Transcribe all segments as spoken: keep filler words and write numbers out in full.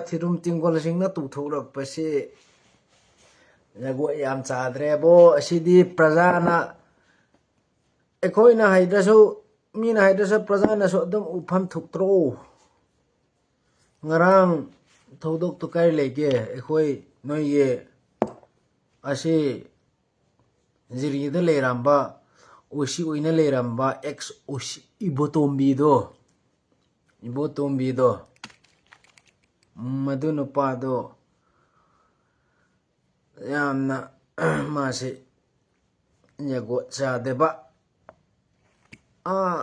ꯊꯤꯔꯨꯝ ꯇꯤꯡꯒꯣꯜꯁꯤꯡꯅ ꯇꯨꯊꯣꯛꯂꯛꯄꯁꯤ ꯖꯒꯣꯠ ꯌꯥꯝ ꯆꯥꯗ꯭ꯔꯦꯕꯣ꯫ ꯑꯁꯤꯗꯤ ꯄ꯭ꯔꯖꯥꯅ, ꯑꯩꯈꯣꯏꯅ ꯍꯩꯗ꯭ꯔꯁꯨ, ꯃꯤꯅ ꯍꯩꯗ꯭ꯔꯁꯨ ꯄ꯭ꯔꯖꯥꯅꯁꯨ ꯑꯗꯨꯝ ꯎꯐꯝ ꯊꯣꯛꯇ꯭ꯔꯣ? ꯉꯔꯥꯡ ꯊꯧꯗꯣꯛꯇꯨ ꯀꯥꯏ ꯂꯩꯒꯦ? ꯑꯩꯈꯣꯏ ꯅꯣꯏꯒꯤ ꯑꯁꯤ ꯖꯤꯔꯤꯗ ꯂꯩꯔꯝꯕ, ꯑꯣ ꯁꯤ ꯑꯣꯏꯅ ꯂꯩꯔꯝꯕ ꯑꯦꯛꯁ ꯑꯣ ꯁꯤ ꯏꯕꯣꯇꯣꯝꯕꯤꯗꯣ, ꯏꯕꯣꯇꯣꯝꯕꯤꯗꯣ, ꯃꯗꯨ ꯅꯨꯄꯥꯗꯣ ꯌꯥꯝꯅ ꯃꯥꯁꯤ ꯖꯒꯣꯠ ꯆꯥꯗꯕ, ꯑꯥ,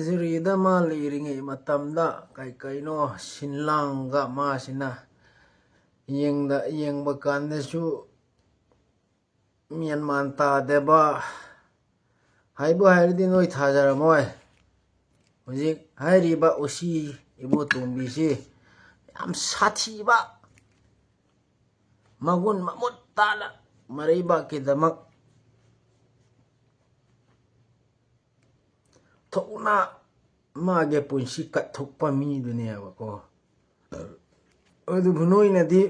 ꯖꯤꯔꯤꯗ ꯃꯥ ꯂꯩꯔꯤꯉꯩ ꯃꯇꯝꯗ ꯀꯩ ꯀꯩꯅꯣ ꯁꯤꯟꯂꯥꯡꯒ ꯃꯥꯁꯤꯅ ꯌꯦꯡꯗ, ꯌꯦꯡꯕ ꯀꯥꯟꯗꯁꯨ ꯃꯦꯟ ꯃꯥꯟ ꯇꯥꯗꯕ꯫ ꯍꯥꯏꯕꯨ ꯍꯥꯏꯔꯗꯤ ꯅꯣꯏ ꯊꯥꯖꯔꯝꯃꯣꯏ꯫ ꯍꯧꯖꯤꯛ ꯍꯥꯏꯔꯤꯕ ꯑꯣ ꯁꯤ ꯏꯕꯣꯇꯣꯝꯕꯤꯁꯤ ꯌꯥꯝ ꯁꯥꯊꯤꯕ, ꯃꯒꯨꯟ ꯃꯃꯨꯠ ꯇꯥꯅ ꯃꯔꯩꯕꯥꯛꯀꯤꯗꯃꯛ ꯊꯧꯅ ꯃꯥꯒꯤ ꯄꯨꯟꯁꯤ ꯀꯠꯊꯣꯛꯄ ꯃꯤꯗꯨꯅꯦꯕꯀꯣ꯫ ꯑꯗꯨꯕꯨ ꯅꯣꯏꯅꯗꯤ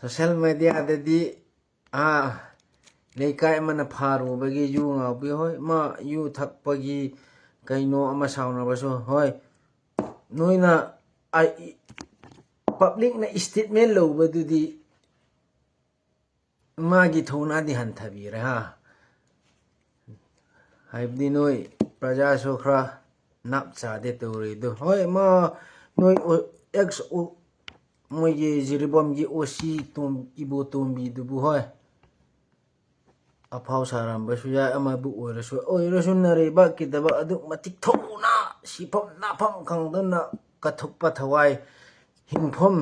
ꯁꯣꯁꯦꯜ ꯃꯦꯗꯤꯌꯥꯗꯗꯤ, ꯑꯥ, ꯂꯩꯀꯥꯏ ꯑꯃꯅ ꯐꯥꯔꯨꯕꯒꯤ ꯌꯨ ꯉꯥꯎꯕꯤ, ꯍꯣꯏ, ꯃꯥ ꯌꯨ ꯊꯛꯄꯒꯤ ꯀꯩꯅꯣ ꯑꯃ ꯁꯥꯎꯅꯕꯁꯨ, ꯍꯣꯏ, ꯅꯣꯏꯅ, ꯑ, ꯏ-, ꯄꯕ꯭ꯂꯤꯛꯅ ꯏꯁꯇꯦꯠꯃꯦꯟ ꯂꯧꯕꯗꯨꯗꯤ ꯃꯥꯒꯤ ꯊꯧꯅꯥꯗꯤ ꯍꯟꯊꯕꯤꯔꯦ, ꯍꯥ? ꯍꯥꯏꯕꯗꯤ ꯅꯣꯏ ꯄ꯭ꯔꯖꯥꯁꯨ ꯈꯔ ꯅꯥꯞ ꯆꯥꯗꯦ ꯇꯧꯔꯤꯗꯣ꯫ ꯍꯣꯏ, ꯃꯥ, ꯅꯣꯏ ꯑꯣ-, ꯑꯦꯛꯁ ꯑꯣ-, ꯃꯣꯏꯒꯤ ꯖꯤꯔꯤꯕꯥꯝꯒꯤ ꯑꯣ ꯁꯤ ꯇꯣꯝ-, ꯏꯕꯣꯇꯣꯝꯕꯤꯗꯨꯕꯨ, ꯍꯣꯏ, ꯑꯐꯥꯎ ꯁꯥꯔꯝꯕꯁꯨ ꯌꯥꯏ, ꯑꯃꯕꯨ ꯑꯣꯏꯔꯁꯨ, ꯑꯣꯏꯔꯁꯨ ꯅꯔꯩꯕꯥꯛꯀꯤꯗꯃꯛ ꯑꯗꯨꯛ ꯃꯇꯤꯛ ꯊꯧꯅ, ꯁꯤꯐꯝ ꯅꯥꯐꯝ ꯈꯪꯗꯅ ꯀꯠꯊꯣꯛꯄ ꯊꯋꯥꯏ, ꯍꯤꯡꯐꯝ,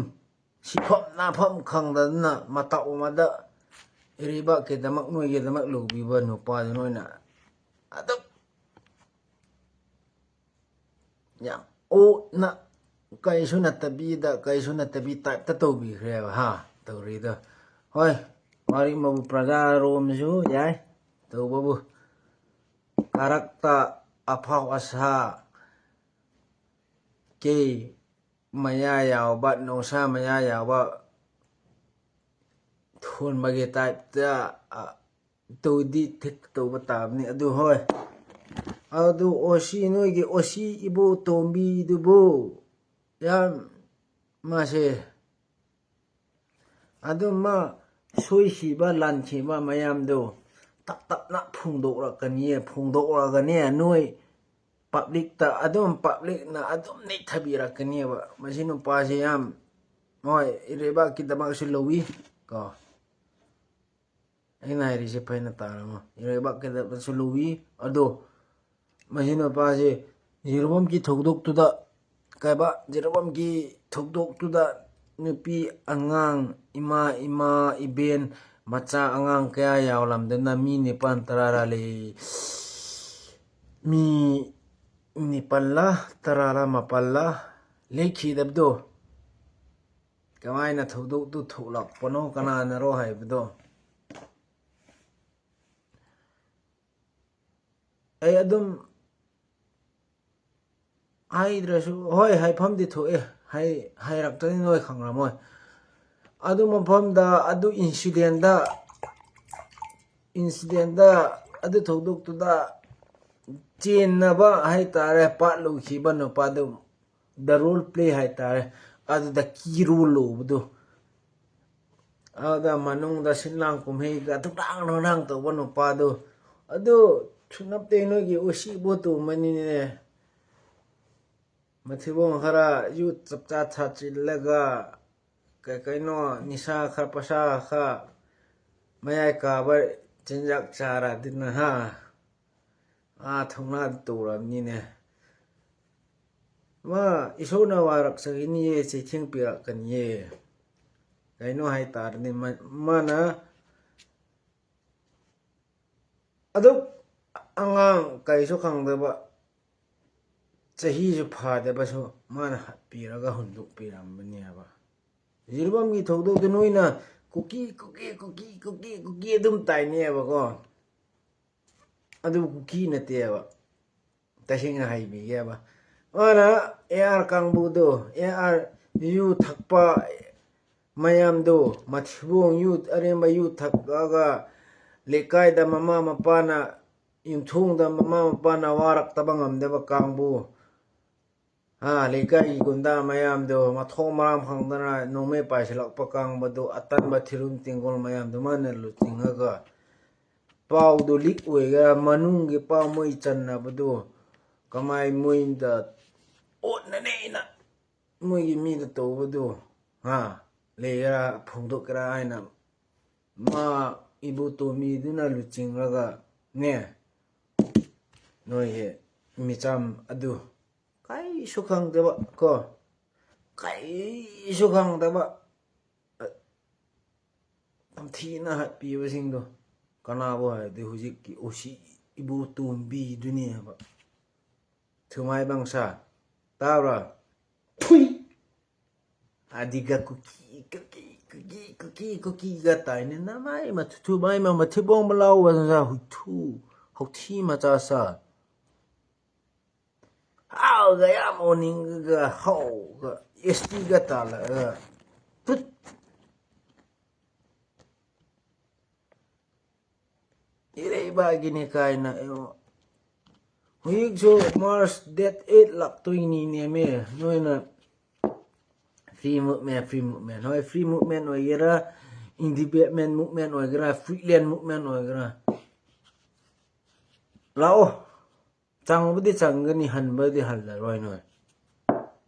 ꯁꯤꯐꯝ ꯅꯥꯐꯝ ꯈꯪꯗꯗꯅ ꯃꯇꯧ ꯑꯃꯗ ꯏꯔꯩꯕꯥꯛꯀꯤꯗꯃꯛ, ꯅꯣꯏꯒꯤꯗꯃꯛ ꯂꯧꯕꯤꯕ ꯅꯨꯄꯥꯗꯨ ꯅꯣꯏꯅ ꯑꯗꯨꯛ ꯌꯥꯝ ꯑꯣꯠꯅ, ꯀꯩꯁꯨ ꯅꯠꯇꯕꯤꯗ, ꯀꯩꯁꯨ ꯅꯠꯇꯕꯤ ꯇꯥꯏꯞꯇ ꯇꯧꯕꯤꯈ꯭ꯔꯦꯕ, ꯍꯥ, ꯇꯧꯔꯤꯗꯣ꯫ ꯍꯣꯏ, ꯋꯥꯔꯤ ꯑꯃꯕꯨ ꯄ꯭ꯔꯖꯥꯔꯣꯝꯁꯨ ꯌꯥꯏ ꯇꯧꯕꯕꯨ, ꯀꯥꯔꯛꯇ ꯑꯐꯥꯎ ꯑꯁꯥ ꯀꯦ ꯃꯌꯥ ꯌꯥꯎꯕ, ꯅꯣꯡꯁꯥ ꯃꯌꯥ ꯌꯥꯎꯕ ꯊꯣꯟꯕꯒꯤ type ꯇ, ꯑ, ꯇꯧꯗꯤ ꯊꯤꯛ ꯇꯧꯕ ꯇꯥꯕꯅꯤ꯫ ꯑꯗꯨ ꯍꯣꯏ, ꯑꯗꯨ ꯑꯣ ꯁꯤ, ꯅꯣꯏꯒꯤ ꯑꯣ ꯁꯤ ꯏꯕꯣ ꯇꯣꯝꯕꯤꯗꯨꯕꯨ ꯌꯥꯝ ꯃꯥꯁꯦ ꯑꯗꯨꯝ ꯃꯥ ꯁꯣꯏꯈꯤꯕ ꯂꯥꯟꯈꯤꯕ ꯃꯌꯥꯝꯗꯣ ꯇꯞ ꯇꯞꯅ ꯐꯣꯡꯗꯣꯛꯂꯛꯀꯅꯤꯌꯦ, ꯐꯣꯡꯗꯣꯛꯂꯒꯅꯦ ꯅꯣꯏ public ꯇ ꯑꯗꯨꯝ, public ꯅ ꯑꯗꯨꯝ ꯅꯩꯊꯕꯤꯔꯛꯀꯅꯦꯕ꯫ ꯃꯁꯤ ꯅꯨꯄꯥꯁꯦ ꯌꯥꯝ, ꯍꯣꯏ, ꯏꯔꯩꯕꯥꯛꯀꯤꯗꯃꯛꯁꯨ ꯂꯧꯏ ꯀꯣ꯫ ꯑꯩꯅ ꯍꯥꯏꯔꯤꯁꯦ ꯐꯖꯅ ꯇꯥꯔꯝꯃꯣ꯫ ꯏꯔꯩꯕꯥꯛꯀꯤꯗꯃꯛꯁꯨ ꯂꯧꯏ꯫ ꯑꯗꯣ ꯃꯁꯤ ꯅꯨꯄꯥꯁꯦ ꯖꯦꯔꯣꯕꯝꯒꯤ ꯊꯧꯗꯣꯛꯇꯨꯗ, ꯀꯩꯕ, ꯖꯦꯔꯣꯕꯝꯒꯤ ꯊꯧꯗꯣꯛꯇꯨꯗ ꯅꯨꯄꯤ, ꯑꯉꯥꯡ, ꯏꯃꯥ, ꯏꯃꯥ, ꯏꯕꯦꯟ, ꯃꯆꯥ, ꯑꯉꯥꯡ ꯀꯌꯥ ꯌꯥꯎꯂꯝꯗꯅ ꯃꯤ ꯅꯤꯄꯥꯟ ꯇꯔꯥꯔ ꯂꯩ, ꯃꯤ ꯅꯤꯄꯥꯜꯂ ꯇꯔꯥꯔ ꯃꯥꯄꯜꯂ ꯂꯩꯈꯤꯗꯕꯗꯣ ꯀꯃꯥꯏꯅ ꯊꯧꯗꯣꯛꯇꯨ ꯊꯣꯛꯂꯛꯄꯅꯣ, ꯀꯅꯥꯅꯔꯣ ꯍꯥꯏꯕꯗꯣ ꯑꯩ ꯑꯗꯨꯝ ꯍꯥꯏꯗ꯭ꯔꯁꯨ, ꯍꯣꯏ, ꯍꯥꯏꯐꯝꯗꯤ ꯊꯣꯛꯑꯦ, ꯍꯥꯏ-, ꯍꯥꯏꯔꯛꯇ꯭ꯔꯗꯤ ꯅꯣꯏ ꯈꯪꯂꯝꯃꯣꯏ꯫ ꯑꯗꯨ ꯃꯐꯝꯗ, ꯑꯗꯨ incident ꯇ, incident ꯇ, ꯑꯗꯨ ꯊꯧꯗꯣꯛꯇꯨꯗ ꯆꯦꯟꯅꯕ ꯍꯥꯏꯇꯥꯔꯦ, ꯄꯥꯠꯂꯨꯈꯤꯕ ꯅꯨꯄꯥꯗꯨ, the role play ꯍꯥꯏꯇꯥꯔꯦ, ꯑꯗꯨꯗ ꯀꯤꯔꯣꯜꯂꯨꯕꯗꯨ꯫ ꯑꯗꯨꯗ ꯃꯅꯨꯡꯗ ꯁꯤꯟ ꯂꯥꯡ ꯀꯨꯝꯍꯩꯒ ꯗꯨꯛꯗꯥꯡ ꯗꯨꯛꯗꯥꯡ ꯇꯧꯕ ꯅꯨꯄꯥꯗꯨ, ꯑꯗꯨ ꯁꯨꯞꯅꯇꯩ ꯅꯣꯏꯒꯤ ꯎꯁꯤꯠ ꯎꯇꯣꯝꯕꯅꯤꯅꯦ꯫ ꯃꯊꯤꯕꯣꯡ ꯈꯔ ꯌꯨ ꯆꯞꯆꯥ ꯊꯥꯆꯤꯜꯂꯒ, ꯀꯩ ꯀꯩꯅꯣ ꯅꯤꯁꯥ ꯈꯔ, ꯄꯁꯥ ꯈꯔ, ꯃꯌꯥꯏ ꯀꯥꯕ ꯆꯤꯟꯖꯥꯛ ꯆꯥꯔꯗꯤ ꯅꯍꯥ, ꯑꯥ, ꯊꯧꯅꯥꯗꯤ ꯇꯧꯔꯕꯅꯤꯅꯦ꯫ ꯃꯥ ꯏꯁꯣꯔꯅ ꯋꯥꯔꯛꯆꯒꯅꯤꯌꯦ, ꯆꯩꯊꯦꯡ ꯄꯤꯔꯛꯀꯅꯤꯌꯦ꯫ ꯀꯩꯅꯣ ꯍꯥꯏꯇꯥꯔꯗꯤ, ꯃꯥ-, ꯃꯥꯅ ꯑꯗꯨꯛ ꯑꯉꯥꯡ ꯀꯩꯁꯨ ꯈꯪꯗꯕ, ꯆꯍꯤꯁꯨ ꯐꯥꯗꯕꯁꯨ ꯃꯥꯅ ꯍꯥꯠꯄꯤꯔꯒ ꯍꯨꯟꯗꯣꯛꯄꯤꯔꯝꯕꯅꯦꯕ꯫ ꯖꯤꯔꯤꯕꯥꯝꯒꯤ ꯊꯧꯗꯣꯛꯇꯨ ꯅꯣꯏꯅ ꯀꯨꯀꯤ, ꯀꯨꯀꯤ, ꯀꯨꯀꯤ, ꯀꯨꯀꯤ, ꯀꯨꯀꯤ ꯑꯗꯨꯝ ꯇꯥꯏꯅꯩꯌꯦꯕꯀꯣ꯫ ꯑꯗꯨ ꯀꯨꯀꯤ ꯅꯠꯇꯦꯕ꯫ ꯇꯁꯦꯡꯅ ꯍꯥꯏꯕꯤꯒꯦꯕ꯫ ꯑꯥꯔ ꯀꯥꯡꯕꯨꯗꯣ, ꯑꯦ ꯑꯥꯔ ꯌꯨ ꯊꯛꯄ ꯃꯌꯥꯝꯗꯣ, ꯃꯊꯤꯕꯣꯡ ꯌꯨ, ꯑꯔꯦꯝꯕ ꯌꯨ ꯊꯛꯑꯒ ꯂꯩꯀꯥꯏꯗ ꯃꯃꯥ ꯃꯄꯥꯅ, ꯌꯨꯝꯊꯣꯡꯗ ꯃꯃꯥ ꯃꯄꯥꯅ ꯋꯥꯔꯛꯇꯕ ꯉꯝꯗꯕ ꯀꯥꯡꯕꯨ, ꯍꯥ, ꯂꯩꯀꯥꯏꯒꯤ ꯒꯨꯟꯗꯥ ꯃꯌꯥꯝꯗꯣ ꯃꯊꯣꯡ ꯃꯔꯥꯡ ꯈꯪꯗꯅ ꯅꯣꯡꯃꯩ ꯄꯥꯏꯁꯤꯜꯂꯛꯄ ꯀꯥꯡꯕꯗꯣ, ꯑꯇꯟꯕ ꯊꯤꯔꯨꯝ ꯇꯤꯡꯒꯣꯜ ꯃꯌꯥꯝꯗꯨ ꯃꯥꯅ ꯂꯨꯆꯤꯡꯉꯒ ꯄꯥꯎꯗꯣ ꯂꯤꯛ ꯑꯣꯏꯒꯦꯔꯥ, ꯃꯅꯨꯡꯒꯤ ꯄꯥꯎ ꯃꯣꯏ ꯆꯟꯅꯕꯗꯣ ꯀꯃꯥꯏ ꯃꯣꯏꯗ ꯑꯣꯠꯅꯅꯦꯅ ꯃꯣꯏꯒꯤ ꯃꯤꯗ ꯇꯧꯕꯗꯣ, ꯍꯥ, ꯂꯩꯒꯦꯔꯥ ꯐꯣꯡꯗꯣꯛꯀꯦꯔꯥ ꯍꯥꯏꯅ ꯃꯥ ꯏꯕꯣꯇꯣꯝꯕꯤꯗꯨꯅ ꯂꯨꯆꯤꯡꯂꯒ ꯅꯦ, ꯅꯣꯏꯒꯤ ꯃꯤꯆꯝ ꯑꯗꯨ ꯀꯩꯁꯨ ꯈꯪꯗꯕ ꯀꯣ, ꯀꯩꯁꯨ ꯈꯪꯗꯕ, ꯑ, ꯇꯝꯊꯤꯅ ꯍꯥꯠꯄꯤꯕꯁꯤꯡꯗꯣ ꯀꯅꯥꯕꯨ ꯍꯥꯏꯔꯗꯤ ꯍꯧꯖꯤꯛꯀꯤ ꯎꯁꯤ ꯏꯕꯣꯇꯣꯝꯕꯤꯗꯨꯅꯤ ꯍꯥꯏꯕ꯫ ꯊꯨꯃꯥꯏꯕꯪꯁꯥ, ꯇꯥꯕ꯭ꯔꯥ? ꯊꯨꯏ! ꯑꯗꯤꯒ ꯀꯨꯀꯤ, ꯀꯨꯀꯤ, ꯀꯨꯀꯤ, ꯀꯨꯀꯤ, ꯀꯨꯀꯤꯒ ꯇꯥꯏꯅꯦ꯫ ꯅꯃꯥꯏ ꯃꯊꯨ-, ꯊꯨꯃꯥꯏ ꯃ-, ꯃꯊꯤꯕꯣꯡ ꯃꯂꯥꯎꯕ ꯅꯖꯥ ꯍꯨꯏꯊꯨ, ꯍꯧꯊꯤ ꯃꯆꯥ ꯁꯥ꯫ ꯍꯥꯎꯒ ꯌꯥꯝ ꯑꯣꯅꯤꯡꯒ ꯍꯧꯒ ꯑꯦꯁ ꯇꯤꯒ ꯇꯥꯜꯂꯒ꯫ ꯊꯨꯠ! ꯏꯔꯩꯕꯥꯛꯀꯤꯅꯦ ꯀꯥꯏꯅ, ꯑꯦ, ꯍꯧꯖꯤꯛꯁꯨ March date eight ꯂꯥꯛꯇꯣꯏꯅꯤꯅꯦꯃꯦ꯫ ꯅꯣꯏꯅ free movement, free movement, ꯍꯣꯏ, free movement ꯑꯣꯏꯒꯦꯔꯥ, independent movement ꯑꯣꯏꯒꯦꯔꯥ, freeland movement ꯑꯣꯏꯒꯦꯔꯥ, ꯂꯥꯛꯑꯣ꯫ ꯆꯪꯕꯨꯗꯤ ꯆꯪꯒꯅꯤ, ꯍꯟꯕꯗꯤ ꯍꯜꯂꯔꯣꯏ ꯅꯣꯏ꯫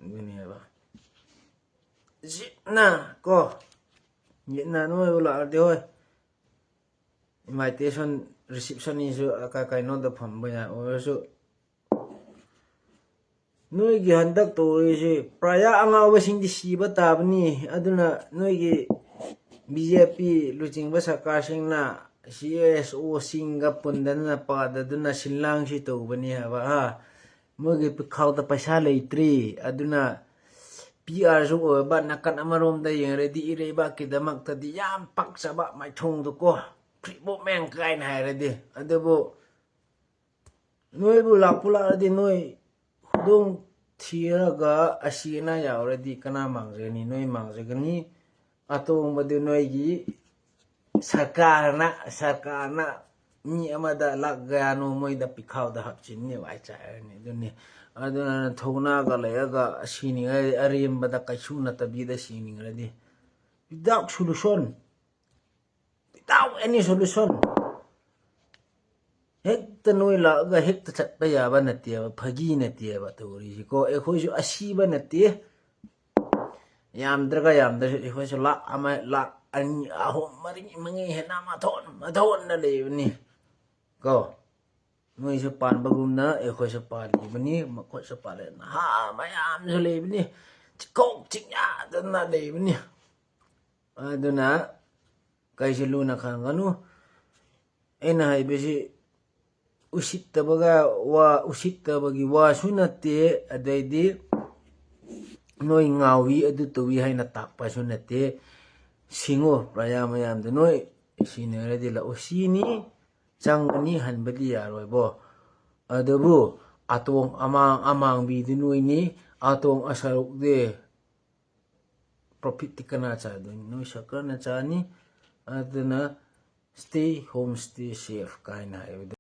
ꯑꯗꯨꯅꯦꯕ꯫ ꯖꯤꯠꯅ ꯀꯣ, ꯖꯤꯠꯅ ꯅꯣꯏꯕꯨ ꯂꯥꯛꯑꯗꯤ ꯍꯣꯏ, invitation, receptionꯁꯨ ꯀ-, ꯀꯩꯅꯣꯗ ꯐꯝꯕ ꯌꯥꯏ꯫ ꯑꯣꯏꯔꯁꯨ ꯅꯣꯏꯒꯤ ꯍꯟꯗꯛ ꯇꯧꯔꯤꯁꯤ ꯄ꯭ꯔꯖꯥ ꯑꯉꯥꯎꯕꯁꯤꯡꯗꯤ ꯁꯤꯕ ꯇꯥꯕꯅꯤ꯫ ꯑꯗꯨꯅ ꯅꯣꯏꯒꯤ ꯕꯤ ꯖꯦ ꯄꯤ ꯂꯨꯆꯤꯡꯕ ꯁꯔꯀꯥꯔꯁꯤꯡꯅ ꯁꯤ ꯑꯦꯁ ꯑꯣꯁꯤꯡꯒ ꯄꯨꯟꯗꯅ ꯄꯥꯗꯗꯨꯅ ꯁꯤꯟꯂꯥꯡꯁꯤ ꯇꯧꯕꯅꯤ ꯍꯥꯏꯕ, ꯍꯥ? ꯃꯣꯏꯒꯤ ꯄꯤꯈꯥꯎꯗ ꯄꯩꯁꯥ ꯂꯩꯇ꯭ꯔꯤ꯫ ꯑꯗꯨꯅ ꯄꯤ ꯑꯥꯔꯁꯨ ꯑꯣꯏꯕ ꯅꯥꯀꯟ ꯑꯃꯔꯣꯝꯗ ꯌꯦꯡꯉꯔꯗꯤ ꯏꯔꯩꯕꯥꯛꯀꯤꯗꯃꯛꯇꯗꯤ ꯌꯥꯝ ꯄꯥꯛꯆꯕ ꯃꯥꯏꯊꯣꯡꯗꯨꯀꯣ, free movement ꯀꯥꯏꯅ ꯍꯥꯏꯔꯗꯤ꯫ ꯑꯗꯨꯕꯨ ꯅꯣꯏꯕꯨ ꯂꯥꯛꯄꯨ ꯂꯥꯛꯑꯗꯤ ꯅꯣꯏ ꯈꯨꯗꯣꯡ ꯊꯤꯔꯒ ꯑꯁꯤ ꯑꯅꯥ ꯌꯥꯎꯔꯗꯤ ꯀꯅꯥ ꯃꯥꯡꯖꯒꯅꯤ? ꯅꯣꯏ ꯃꯥꯡꯖꯒꯅꯤ꯫ ꯑꯇꯣꯡꯕꯗꯨ ꯅꯣꯏꯒꯤ ꯁꯔꯀꯥꯔꯅ, ꯁꯔꯀꯥꯔꯅ ꯃꯤ ꯑꯃꯗ ꯂꯥꯛ ꯀꯌꯥꯅꯣ ꯃꯣꯏꯗ ꯄꯤꯈꯥꯎꯗ ꯍꯥꯞꯆꯤꯟꯅꯦꯕ ꯍꯥꯏꯇꯥꯔꯦꯅꯦ꯫ ꯑꯗꯨꯅꯤ, ꯑꯗꯨꯅ ꯊꯧꯅꯥꯒ ꯂꯩꯔꯒ ꯁꯤꯅꯤꯡꯉꯥꯏ ꯑꯔꯦꯝꯕꯗ ꯀꯩꯁꯨ ꯅꯠꯇꯕꯤꯗ ꯁꯤꯅꯤꯡꯉꯗꯤ, without solution, without any solution, ꯍꯦꯛꯇ ꯅꯣꯏ ꯂꯥꯛꯑꯒ ꯍꯦꯛꯇ ꯆꯠꯄ ꯌꯥꯕ ꯅꯠꯇꯦꯕ, ꯐꯥꯒꯤ ꯅꯠꯇꯦꯕ ꯇꯧꯔꯤꯁꯤꯀꯣ꯫ ꯑꯩꯈꯣꯏꯁꯨ ꯑꯁꯤꯕ ꯅꯠꯇꯦ, ꯌꯥꯝꯗ꯭ꯔꯒ ꯌꯥꯝꯗ꯭ꯔꯁꯨ ꯑꯩꯈꯣꯏꯁꯨ ꯂꯥꯛ ꯑꯃ, ꯂꯥꯛ ꯑꯅꯤ, ꯑꯍꯨꯝ, ꯃꯔꯤ, ꯃꯉꯥ ꯍꯦꯟꯅ ꯃꯊꯣꯟ ꯃꯊꯣꯟꯅ ꯂꯩꯕꯅꯤ ꯀꯣ꯫ ꯅꯣꯏꯁꯨ ꯄꯥꯟꯕꯒꯨꯝꯅ ꯑꯩꯈꯣꯏꯁꯨ ꯄꯥꯜꯂꯤꯕꯅꯤ, ꯃꯈꯣꯏꯁꯨ ꯄꯥꯜꯂꯦ꯫ ꯅꯍꯥ ꯃꯌꯥꯝꯁꯨ ꯂꯩꯕꯅꯤ, ꯆꯤꯀꯧ ꯆꯤꯡꯌꯥꯗꯅ ꯂꯩꯕꯅꯤ꯫ ꯑꯗꯨꯅ ꯀꯩꯁꯨ ꯂꯨꯅ ꯈꯟꯒꯅꯨ꯫ ꯑꯩꯅ ꯍꯥꯏꯕꯁꯤ ꯎꯁꯤꯠꯇꯕꯒ ꯋꯥ, ꯎꯁꯤꯠꯇꯕꯒꯤ ꯋꯥꯁꯨ ꯅꯠꯇꯦ, ꯑꯗꯩꯗꯤ ꯅꯣꯏ ꯉꯥꯎꯏ, ꯑꯗꯨ ꯇꯧꯏ ꯍꯥꯏꯅ ꯇꯥꯛꯄꯁꯨ ꯅꯠꯇꯦ꯫ ꯁꯤꯡꯉꯣ, ꯄ꯭ꯔꯖꯥ ꯃꯌꯥꯝꯗ ꯅꯣꯏ ꯁꯤꯅꯔꯗꯤ ꯂꯥꯛꯑꯣ꯫ ꯁꯤꯅꯤ, ꯆꯪꯒꯅꯤ, ꯍꯟꯕꯗꯤ ꯌꯥꯔꯣꯏꯕꯣ꯫ ꯑꯗꯨꯕꯨ ꯑꯇꯣꯡ ꯑꯃꯥꯡ, ꯑꯃꯥꯡꯕꯤꯗꯤ ꯅꯣꯏꯅꯤ, ꯑꯇꯣꯡ ꯑꯁꯔꯨꯛꯗꯤ ꯄ꯭ꯔꯣꯐꯤꯠꯇꯤ ꯀꯅꯥ ꯆꯥꯗꯣꯏꯅꯤ? ꯅꯣꯏ ꯁꯔꯀꯥꯔꯅ ꯆꯥꯅꯤ꯫ ꯑꯗꯨꯅ stay home, stay safe ꯀꯥꯏꯅ ꯍꯥꯏꯕꯗꯣ꯫